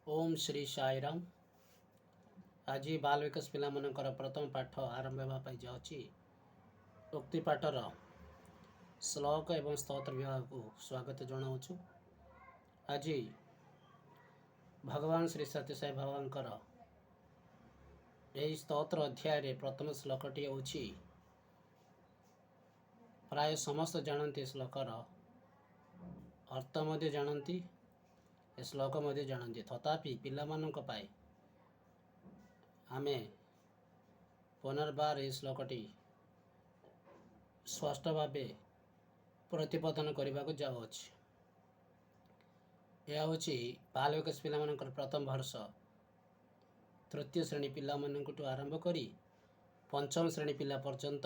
ଓମ୍ ଶ୍ରୀ ସାଇରାମ। ଆଜି ବାଲ ବିକାଶ ପିଲାମାନଙ୍କର ପ୍ରଥମ ପାଠ ଆରମ୍ଭ ହେବା ପାଇଁ ଯାଉଛି। ଉକ୍ତି ପାଠର ଶ୍ଲୋକ ଏବଂ ସ୍ତୋତ୍ର ବିଭାଗକୁ ସ୍ୱାଗତ ଜଣାଉଛୁ। ଆଜି ଭଗବାନ ଶ୍ରୀ ସତ୍ୟସାଇ ବାବାଙ୍କର ଏହି ସ୍ତୋତ୍ର ଅଧ୍ୟାୟରେ ପ୍ରଥମ ଶ୍ଲୋକଟି ହେଉଛି, ପ୍ରାୟ ସମସ୍ତେ ଜାଣନ୍ତି, ଶ୍ଲୋକର ଅର୍ଥ ମଧ୍ୟ ଜାଣନ୍ତି, ଏ ଶ୍ଲୋକ ମଧ୍ୟ ଜାଣନ୍ତି। ତଥାପି ପିଲାମାନଙ୍କ ପାଇଁ ଆମେ ପୁନର୍ବାର ଏହି ଶ୍ଲୋକଟି ସ୍ପଷ୍ଟ ଭାବେ ପ୍ରତିପାଦନ କରିବାକୁ ଯାଉଅଛି। ଏହା ହେଉଛି ବାଲ ବିକାଶ ପିଲାମାନଙ୍କର ପ୍ରଥମ ବର୍ଷ, ତୃତୀୟ ଶ୍ରେଣୀ ପିଲାମାନଙ୍କଠୁ ଆରମ୍ଭ କରି ପଞ୍ଚମ ଶ୍ରେଣୀ ପିଲା ପର୍ଯ୍ୟନ୍ତ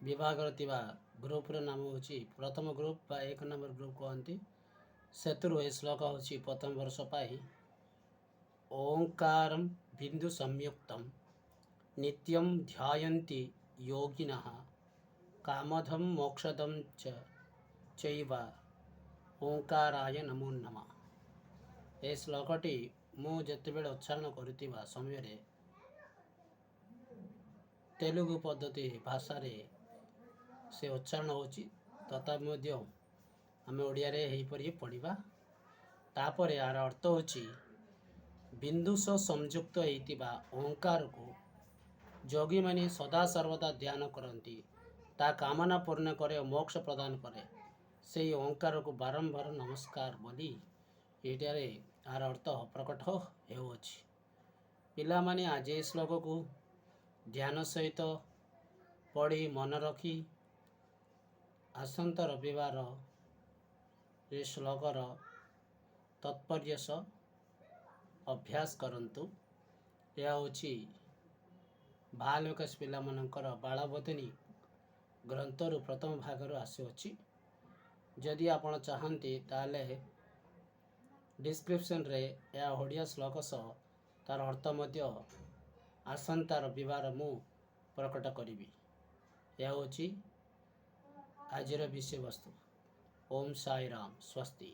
ବିଭାଗର ଥିବା ଗ୍ରୁପର ନାମ ହେଉଛି ପ୍ରଥମ ଗ୍ରୁପ ବା ଏକ ନମ୍ବର ଗ୍ରୁପ କୁହନ୍ତି। ସେଥିରୁ ଏ ଶ୍ଲୋକ ହେଉଛି ପ୍ରଥମ ବର୍ଷ ପାଇଁ। ଓଙ୍କାରಂ ବିନ୍ଦୁ ସଂୟୁକ୍ତಂ ନିତ୍ୟಂ ଧ୍ୟାୟନ୍ତି ଯୋଗିନଃ କାମଦಂ ମୋକ୍ଷଦಂ ଚ ଚୈବ ଓଙ୍କାରାୟ ନମୋ ନମଃ। ଏ ଶ୍ଲୋକଟି ମୁଁ ଯେତେବେଳେ ଉଚ୍ଚାରଣ କରୁଥିବା ସମୟରେ ତେଲୁଗୁ ପଦ୍ଧତି ଭାଷାରେ ସେ ଉଚ୍ଚାରଣ ହେଉଛି, ତଥାପି ମଧ୍ୟ ଆମେ ଓଡ଼ିଆରେ ଏହିପରି ପଢ଼ିବା। ତାପରେ ଏହାର ଅର୍ଥ ହେଉଛି, ବିନ୍ଦୁ ସହ ସଂଯୁକ୍ତ ହେଇଥିବା ଓଙ୍କାରକୁ ଯୋଗୀମାନେ ସଦାସର୍ବଦା ଧ୍ୟାନ କରନ୍ତି। ତା କାମନା ପୂର୍ଣ୍ଣ କରେ ଓ ମୋକ୍ଷ ପ୍ରଦାନ କରେ। ସେଇ ଓଙ୍କାରକୁ ବାରମ୍ବାର ନମସ୍କାର ବୋଲି ଏଇଟାରେ ଏହାର ଅର୍ଥ ପ୍ରକଟ ହେଉଅଛି। ପିଲାମାନେ ଆଜି ଏହି ଶ୍ଲୋକକୁ ଧ୍ୟାନ ସହିତ ପଢ଼ି ମନେ ରଖି ଆସନ୍ତା ରବିବାର ଏ ଶ୍ଲୋକର ତାତ୍ପର୍ଯ୍ୟ ସହ ଅଭ୍ୟାସ କରନ୍ତୁ। ଏହା ହେଉଛି ବାଲ ବିକାଶ ପିଲାମାନଙ୍କର ବାଳବୋଧିନୀ ଗ୍ରନ୍ଥରୁ ପ୍ରଥମ ଭାଗରୁ ଆସୁଅଛି। ଯଦି ଆପଣ ଚାହାନ୍ତି, ତାହେଲେ ଡିସ୍କ୍ରିପସନ୍ରେ ଏହା ଓଡ଼ିଆ ଶ୍ଲୋକ ସହ ତାର ଅର୍ଥ ମଧ୍ୟ ଆସନ୍ତା ରବିବାର ମୁଁ ପ୍ରକଟ କରିବି। ଏହା ହେଉଛି ଆଜିର ବିଷୟବସ୍ତୁ। ଓମ୍ ସାଇ ରାମ, ସ୍ୱସ୍ତି।